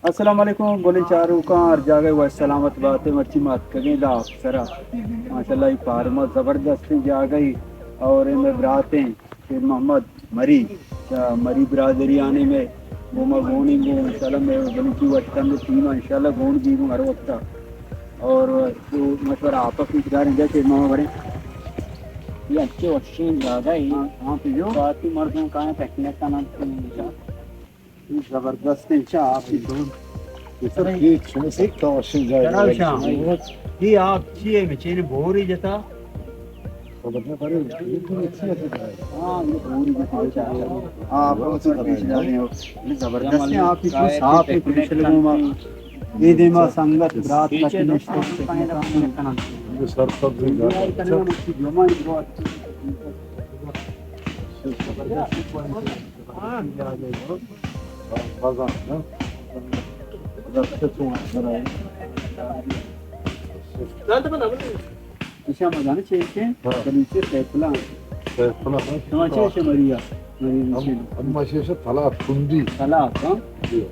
السلام علیکم گلیں چاروکاں، ہر جاگہ وش سلامت باتے۔ مرچی ما اتکگیں داپ سرا، ماشاءاللہ اے پارما زبردستیں جاگہے اور اے مئے براتیں شیر محمد مری، چہ مری برادری آنے مئے گوما گونیں گوں انشاءاللہ مئے بلوچی وش کند ٹیم انشاءاللہ گون بیگوں ہر وقتا۔ اور تو مشورہ آپا پیش داریں جا شیر محمد بریں۔ اے انچیں وشیں جاگہے، ہاں، ہاں، پیو۔ ساعتی مردم کائیں پکنک کنن۔ اے زبردستیں چہ آپی تو۔ اے سر، اے چون سکا وشیں جاگہ۔ اے آپ چی ئے؟ مچین بوری جتا۔ ہاں، اے بوری جتا۔ آپ ہم سر پیش داریں ہو۔ اے زبردستیں آپی تو صاف ہے، پیش لگوں ما۔ اے دیما سنگت برات کا نشتہ۔ اے سر پر بھی جاگہ۔ ایشاں مزن چے کہ، ہاں۔ بلوچی سیفلا۔ سیفلا، ہاں۔ شما چے شماریا؟ ہم، ہم مشیش تلاپ کنڈی۔ تلاپ، ہاں؟ جی۔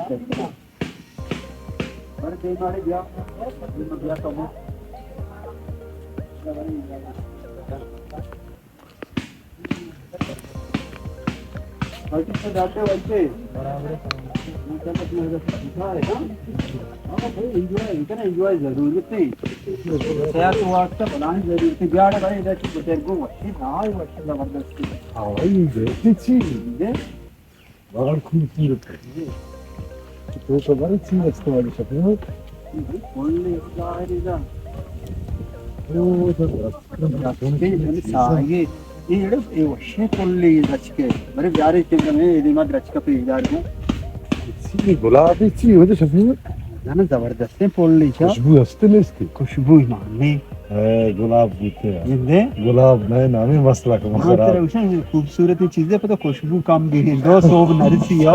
سیفلا۔ بڑے دیمارے بیا، بیا کمو۔ پارٹی سے جاتے ہوتے۔ برابر ہے۔ ماشاءاللہ، تم نے اگر سیکھا ہے نا؟ ہاں بھائی، انجوائے، اتنا انجوائے ضرورت ہے۔ صحت واسطہ بلائیں ضرورت ہے۔ بیاڑے بھائی، ادھر کی بزرگوں وشی، نہ وشی زبردستی۔ ہاں بھائی، یہ چیز ہے۔ بڑا خوبصورت ہے۔ تو تو بڑی چیز استعمال کرتے ہو۔ کل ظاہر ہے۔ او تو ساہگے، اے اڑے، اے وشیں کلے درچکے۔ برے بیارے کہ میں اے دیما درچکا پیش دار کو۔ چی گلابی چی ہو تو شفیع؟ زاناں زبردستیں پلے چا۔ خوشبو ہست نیستی؟ خوشبو مانے۔ اے گلاب بوتے ہیں۔ گلاب نئے نامی مسئلہ کا مسئلہ۔ خوبصورتی چیزیں پتہ خوشبو کم بھی ہیں۔ دو سوب نرسی ہو۔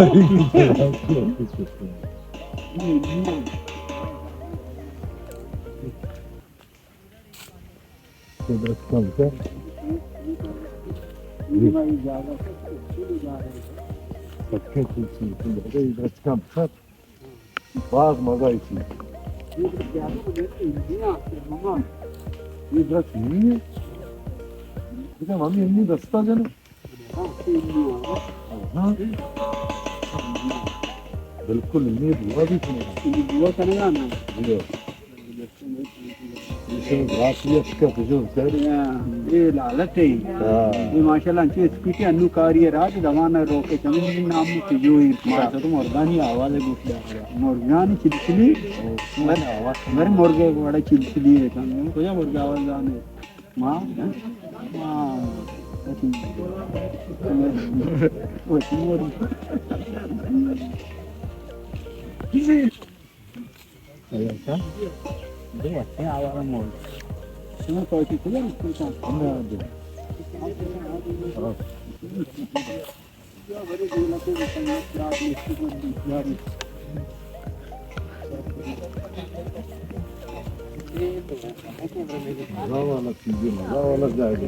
درچکاں بچار۔ پکے چیز، درچکاں بچار۔ باز مزہ ایسی۔ یہ درچک نہیں ہے۔ بچار، ہمیں انی دستا جنے۔ ہاں۔ بالکل، یہ بوا بھی سنے۔ یہ بوا سنے گا نا۔ جی۔ یہ لالٹ ہے۔ ہاں۔ یہ ماشاءاللہ انچو اسپیڈ ہے، انو کاری ہے، رات زمانہ روکے، چمن نام پجوئی۔ ماشاءاللہ، تو مرگانی آواز ہے، گوش دار۔ مرگانی چلچلی۔ مرگے بڑا چلچلی ہے۔ کجا مرگے آواز دانے؟ ما، ما، مزہ والا چیز ہے، مزہ والا جاگہ ہے۔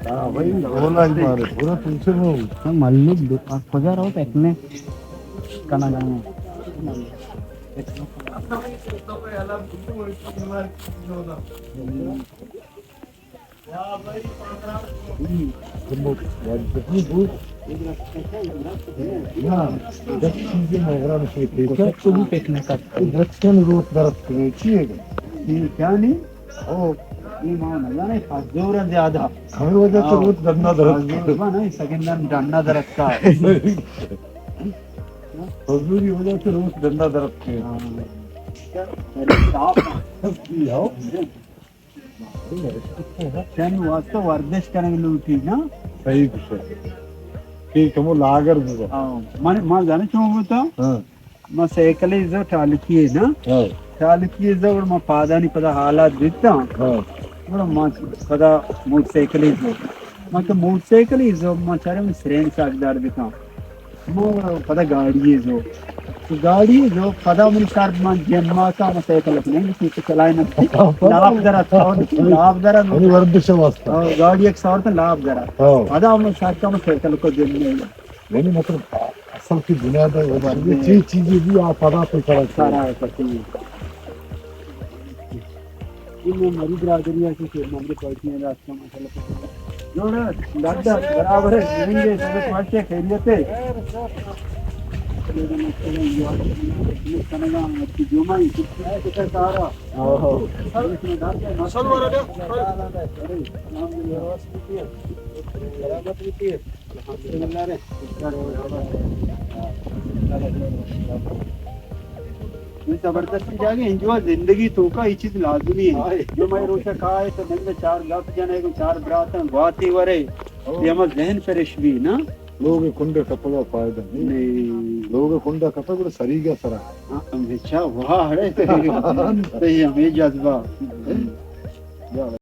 ہاں بھائی، بولا ہی مارے، پورا پیچھے میں ہوں۔ ملک دو-، آ، کجا رہو تو اتنے کنا گانا۔ درچکانی روت درد کنی، چی ہے؟ او، یہ ماں نہ جانے، حضور زیادہ۔ ہمیں وجہ سے روت ڈنڈا درد۔ حضور، سگندن ڈنڈا درد کا۔ حضوری وجہ سے روت ڈنڈا درد کے۔ ہاں۔ صاف۔ چن واسطہ ورزش کنگ لوٹی نا؟ صحیح گوشے۔ کہ کمو لاگر بو۔ ہاں، من، ما زانے چون بوتا؟ ہاں۔ ما سائیکل زو ٹالکی نا؟ ہاں۔ ٹالکی زو، ما پادانی پدا حالات دیتا۔ ہاں۔ گڑا ما پدا موٹر سائیکل زو۔ ما کہ موٹر سائیکل زو، ما چارے من سرین ساک دار دیتا۔ ما پدا گاڑی زو۔ تو گاڑی زو، پدا من سر من جما کا، ما سائیکل اپنے تو چلائے نہ۔ لاپ درا، لاپ درا۔ یعنی ورزش واسطہ۔ ہاں، گاڑی ایک سوار تو لاپ درا۔ ہاں۔ پدا من سر کا، ما سائیکل کو جم نہیں۔ یعنی مطلب اصل کی بنیاد ہے، وہ بات ہے، چیز، چیزیں بھی آپ پدا پہ کرا سارا ہے، پتی۔ ان میں مری برادری ہے کہ مری پارٹی ہے، راستہ مسئلہ۔ جوڑ ہے، دادا، برابر ہے، زندگی سب کچھ خیریت ہے۔ جو میں کتنا ہے، کتنا سارا۔ اوہو۔ زبردستی جاگہ انجو زندگی توکا یہ چیز لازمی ہے۔ جو میں روچا کہا ہے تو دن میں چار گپ جنے کو چار براتاں گواتی ورے۔ یہ ہمارا ذہن فریش بھی نا۔ لوگ کنڈ کپگا فائدہ نہیں۔ نہیں۔ لوگ کنڈ کپگ گڑا سریگا سرا۔ ہاں، ہمیشہ واہ ہے۔ تو یہ ہمیں جذبہ۔